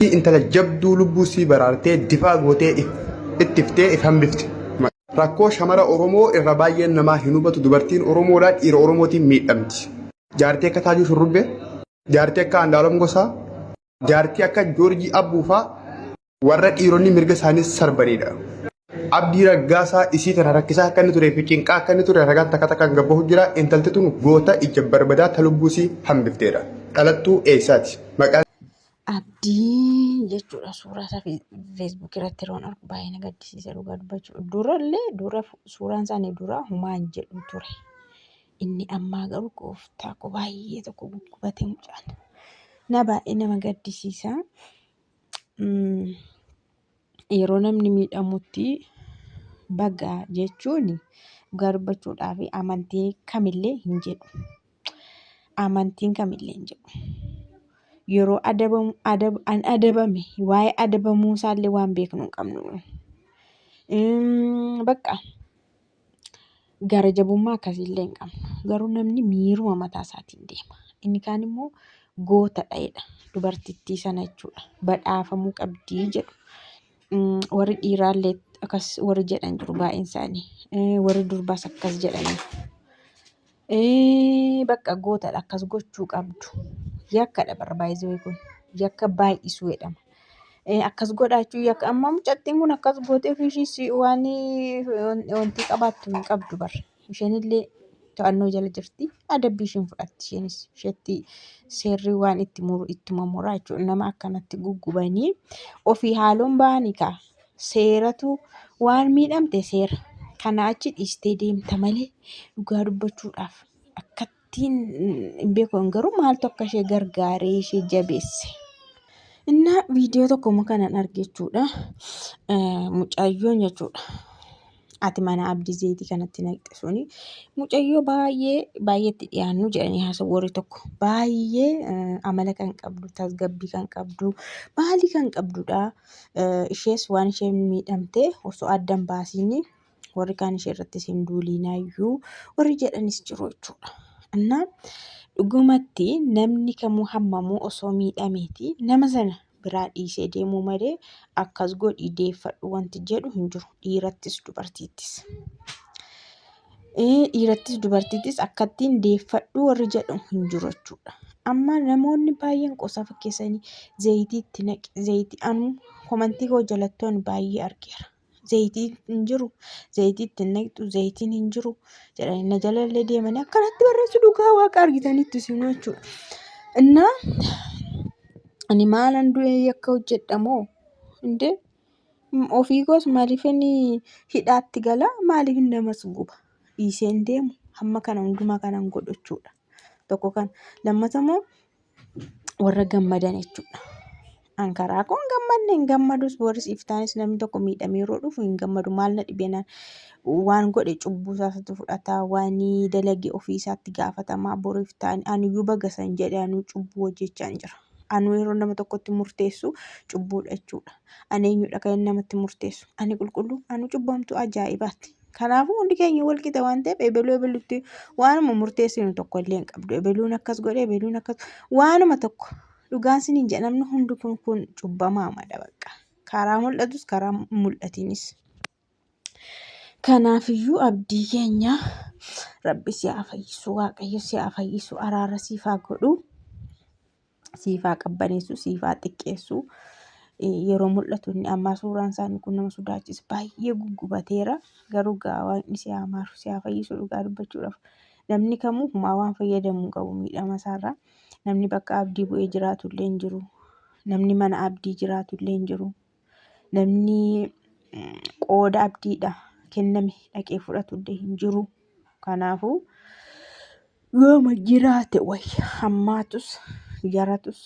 Intala jabduu lubbuu sii baraartee difaa gootee ittiftee if hambifte. Rakkoo shamara Oromoo irra baay'een namaa hin hubatu dubartiin Oromoodhaa dhiira Oromootiin miidhamti. Jaartii akka Taajuu Shurrubbee, jaartii akka Andaalom Gosaa, jaartii akka Joorjii Abbuufaa warra dhiironni mirga isaanii sarbanidha. Abdii Raggaasaa isii tana rakkisaa akka inni turee fi cinqaa akka inni ture ragaan takka takkaan gabbahu jira. Intalti tun goota ija barbadaa ta lubbuu isii hambifteedha. Dhalattuu eessaati? Maqaan Abdii jechuudha suuraa isaa feesbuuk irratti yeroon argu baay'ee na gaddisiisa dhugaa dubbachuu. Durallee dura suuraan isaanii dura humaa hin jedhu ture. Inni ammaa garuu gooftaa koo baay'ee tokko guggubate mucaan. Na baay'ee nama gaddisiisa. Yeroo namni miidhamutti baga jechuun dhugaa dubbachuudhaaf amantii kamillee hin jedhu. Amantiin kamillee hin jedhu. Yeroo adabamu adab, an adabame waa'ee adabamuu isaallee waan beeknu hin qabnu. Bakka gara jabummaa akkasiillee hin qabnu. Garuu namni miiruma mataa isaatiin deema. Inni kaan immoo gootadha jedha. Dubartittii sana jechuudha. Badhaafamuu qabdii jedhu. Warri dhiiraallee akkas warri jedhan jiru baay'een isaanii. Warri durbaas akkas jedhanii. Bakka gootadha akkas gochuu qabdu. Yakkadha bara baay'ee kun. Yakka baay'isuu jedhama. Akkas godhaa jechuun yakka amma mucattiin kun akkas gootee ofii ishiis waan wanti qabaattu hin qabdu bar. Isheenillee to'annoo jala jirti. Adabbii isheen fudhatti isheenis isheetti seerri waan itti muru ittuma muraa jechuudha. Nama akkanatti guggubanii ofii haaloon ba'anii kaa seeratu waan miidhamte seera. Kana achi dhiistee deemta malee dhugaa dubbachuudhaaf akkattiin hin beeku garuu maaltu akka ishee gargaaree ishee jabeesse. Innaa viidiyoo tokkoma kanan arge jechuudha. Mucayyoon jechuudha. Ati mana abdii zeetii kanatti naqxe suni mucayyoo baay'ee baay'eetti dhiyaannu jedhanii haasa'u warri tokko. Baay'ee amala kan qabdu tasgabbii kan qabdu maalii kan qabdudha. Ishees waan isheen miidhamte osoo adda hin baasiin warri kaan ishee irrattis hin duuliinaayyuu warri jedhanis jiru jechuudha. Innaa dhugumatti namni kamuu hammamuu osoo miidhameeti nama sana biraa dhiisee deemuu malee akkas godhii deeffadhu wanti jedhu hin jiru dhiirattis dubartiittis. Dhiirattis dubartiittis akkattiin deeffadhu warri jedhu hin jiru jechuudha. Amma namoonni baay'een qosaa fakkeessanii zayitii itti naqi zayitii anu komantii koo jalattuu ani baay'ee argeera. Zayitiin hin jiru zayitii itti hin naqxu zayitiin hin jiru jedhanii na jalallee deemanii akkanatti barreessu dhugaa waaqa argitanitti isinuu jechuudha. Innaa ani maalan du'ee yakka hojjedha moo indee ofii koos maaliifin hidhaatti gala maaliifin namas guba dhiisee hin deemu hamma kana hundumaa kanan godhu jechuudha. Tokko kana lammata immoo warra gammadan jechuudha. An karaa koo hin gammadne hin gammadus warri siif ta'anis namni tokko miidhamee yeroo dhufu hin gammadu maal na dhibeenaan waan godhe cubbuu isaatti fudhata waan dalage ofii isaatti gaafatamaa boriif ta'an aniyyuu baga san jedhe anuu cubbuu hojjechaan jira. Anuu yeroo nama tokkotti murteessu cubbuudha jechuudha. Ani eenyudha kan inni namatti murteessu? Ani qulqulluu anuu cubbamtuu ajaa'ibaati. Kanaafuu hundi keenya wal qixa waan ta'eef ebeluu ebelutti waanuma murteessinu tokko illee hin qabdu. Ebeluun akkas godhe ebeluun akkas waanuma tokko dhugaan siniin jedha namni hundi kun kun cubbamaamadha bakka. Karaa mul'atus karaa mul'atiinis. Kanaafiyyuu abdii keenya rabbi si haa fayyisu waaqayyo si haa fayyisu araara siif haa godhu. Siif haa qabbaneessu siif haa xiqqeessu. Yeroo mul'atu inni ammaa suuraan isaanii kun nama sodaachisa. Baay'ee guggubateera. Garuu gaa waaqni si haa maaru si haa fayyisu dhugaa dubbachuudhaaf. Namni kamuu humaa waan fayyadamu hin qabu miidhama isaarraa. Namni bakka abdii bu'ee jiraatu illee hin jiru. Namni mana abdii jiraatu illee hin jiru. Namni qooda abdiidha kenname dhaqee fudhatu illee hin jiru. Kanaafuu yooma jiraate wayya hammaatus yaratus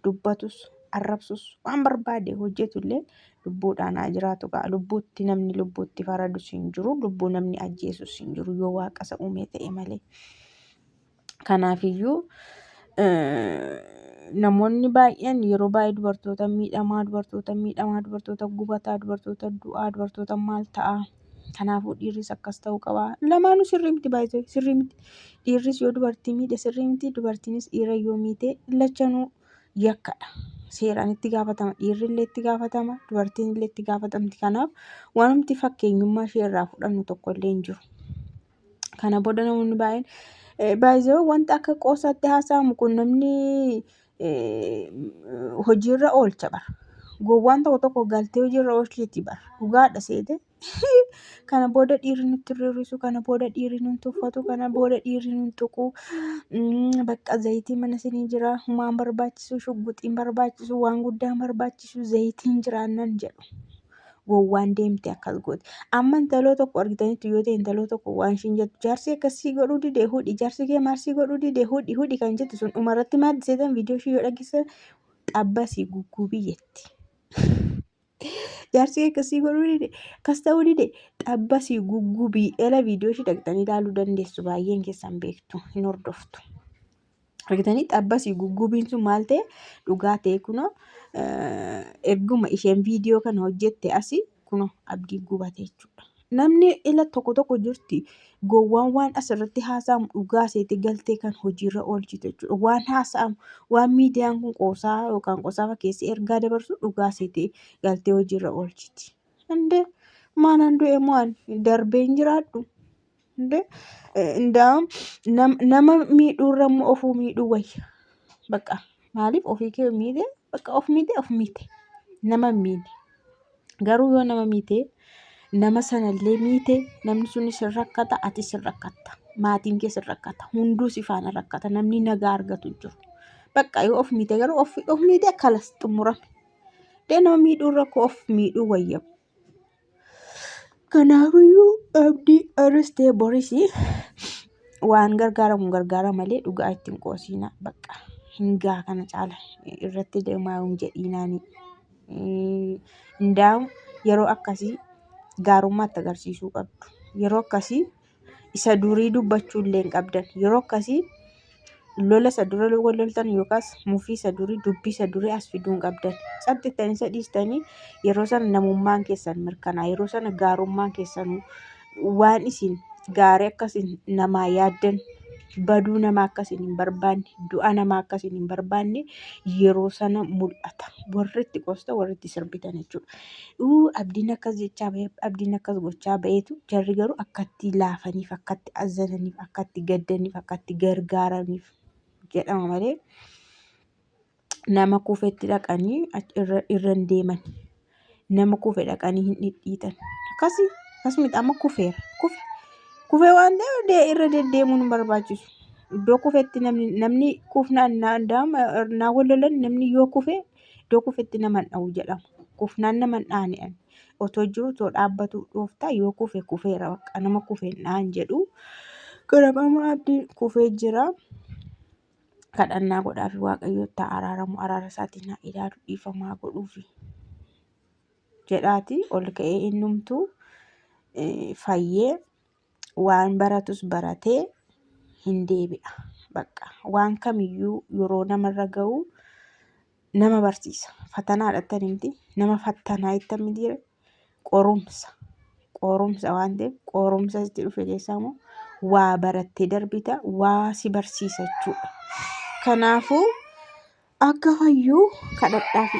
dubbatus arrabsus waan barbaade hojjetu illee lubbuudhaan haa jiraatu gaa lubbuutti namni lubbuutti faradus hin jiru lubbuu namni ajjeesus hin jiru yoo waaqa isa uumee ta'e malee. Kanaafiyyuu namoonni baay'een yeroo baay'ee dubartoota miidhamaa, dubartoota miidhamaa, dubartoota gubataa, dubartoota du'aa, dubartoota maal ta'a. Kanaafuu dhiirris akkas ta'uu qaba. Lamaanuu sirrii miti baay'ee sirrii miti. Dhiirris yoo dubartii miidhe sirrii miti, dubartiinis dhiira yoo miite lachanuu yakkadha. Seeraan itti gaafatama. Dhiirri illee itti gaafatama. Dubartiin illee itti gaafatamti. Kanaaf wanumti fakkeenyummaa ishee irraa fudhannu tokko illee hin jiru. Kana booda namoonni baay'een baay'ee wanta akka qoosaatti haasa'amu kun namni hojiirra oolcha bara. Gowwaan tokko tokko galtee hojiirra oolchiti bara. Dhugaadha seete. Kana booda dhiirri nutti rurrisu, kana booda dhiirri nun tuffatu, kana booda dhiirri nun tuqu. Bakka zayitiin mana isinii jira, humaan barbaachisu, shugguxiin barbaachisu, waan guddaan barbaachisu, zayitiin jiraannan jedhu. Gowwaan deemte akkas goote. Amma intaloo tokko argitanitti yoo ta'e intaloo tokko waan ishiin jettu jaarsi akkasii godhuu dide hudhi, jaarsi kee maarsii godhuu dide hudhi hudhi kan jettu sun dhumarratti maal seetan viidiyoo ishii yoo dhageessan xabbasii guggubii jetti. Jaarsi kee akkasii godhuu dide akkas ta'uu dide xabbasii guggubii ela viidiyoo ishii dhaqxanii ilaaluu dandeessu baay'een keessan beektu hin hordoftu. Argitanii xabbasii guggubiin sun maal ta'e dhugaa ta'e kunoo erguma isheen viidiyoo kana hojjette asii kunoo abdiin gubate jechuudha. Namni ila tokko tokko jirti gowwaan waan asirratti haasa'amu dhugaa seete galtee kan hojiirra oolchitu jechuudha. Waan haasa'amu waan miidiyaan kun qoosaa yookaan qoosaa fakkeessee ergaa dabarsu dhugaa seete galtee hojiirra oolchiti. Indee maanan du'e moo ani darbee hin jiraadhu. Indee indaa'am nama miidhuurra immoo ofuu miidhuu wayya. Bakka maaliif ofii kee miite bakka of miite of miite nama hin miine. Garuu yoo nama miite nama sanallee miite namni sunis hin rakkata atis hin rakkatta maatiin kees hin rakkata hunduu si faana rakkata namni nagaa argatu hin jiru. Bakka yoo of miite garuu of miite kalas xumurame. Dee nama miidhuurra koo of miidhuu wayya. Kanaafiyyuu abdii aristee boris waan gargaaramu gargaara malee dhugaa ittiin qoosiina bakka hin gaa kana caala irratti deemaa hin jedhiinaani. Indaa'u yeroo akkasii gaarummaatti agarsiisuu qabdu. Yeroo akkasii isa durii dubbachuu illee hin qabdan. Yeroo akkasii lola isa dura wal loltan yookaas mufii isa durii dubbii isa durii as fiduu hin qabdan. Cabxittanii isa dhiistanii yeroo sana namummaan keessan mirkanaa yeroo sana gaarummaan keessan waan isin gaarii akkasiin namaa yaaddan baduu namaa akkasiin hin barbaanne du'a namaa akkasiin hin barbaanne yeroo sana mul'ata. Warri itti qoosta warri itti sirbitan jechuudha. Uu abdiin akkas jechaa ba'e abdiin akkas gochaa ba'eetu jarri garuu akkatti laafaniif akkatti azzananiif akkatti gaddaniif akkatti gargaaraniif jedhama malee nama kufetti dhaqanii irra hin deeman. Nama kufe dhaqanii hin dhidhiitan. Akkasi akkasumatti amma kufeera kufe kufee waan ta'eef irra deddeemuun hin barbaachisu. Iddoo kufetti namni namni kufnaan naa wal lolan namni yoo kufe iddoo kufetti nama hin dha'u jedhama. Kufnaan nama hin dha'ani. Otoo jiru otoo dhaabbatu dhooftaa yoo kufe kufeera bakka nama kufe hin dha'an jedhu. Kanaaf abdiin kufee jira. Kadhannaa godhaafi waaqayyo itti haa araaramu araara isaatiin haa ilaalu dhiifama haa godhuufi jedhaati ol ka'ee innumtuu fayyee waan baratus baratee hin deebi'a. Bakka waan kamiyyuu yeroo namarra ga'u nama barsiisa. Fatanaadha jettan miti nama fattanaa jettan miti qorumsa. Qorumsa waan ta'eef qorumsa sitti dhufe keessaa immoo waa barattee darbita waa si barsiisa jechuudha. Kanaafuu akka fayyuu kadhadhaafi.